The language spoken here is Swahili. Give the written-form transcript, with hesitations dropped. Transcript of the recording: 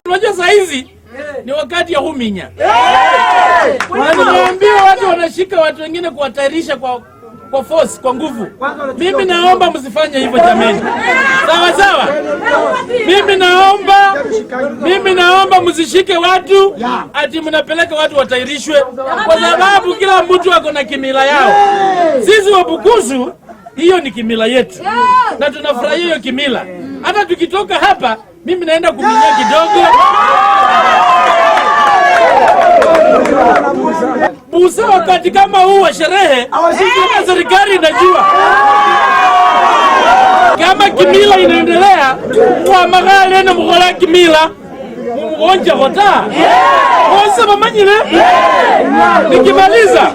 Unajua saa hizi ni wakati ya huminya. Nimeambiwa watu wanashika watu wengine kuwatayarisha kwa force, kwa nguvu. Mimi naomba msifanye hivyo jameni, sawa sawa. Mimi naomba msishike watu ati mnapeleka watu watairishwe, kwa sababu kila mtu ako na kimila yao. Sisi Wabukusu, hiyo ni kimila yetu na tunafurahia hiyo kimila. Hata tukitoka hapa, mimi naenda kuminya kidogo busa. Wakati kama huu wa sherehe, hata serikali inajua kama kimila inaendelea kwamaghale na mukhola kimila mumugonjakho ta bose bamanyile. Nikimaliza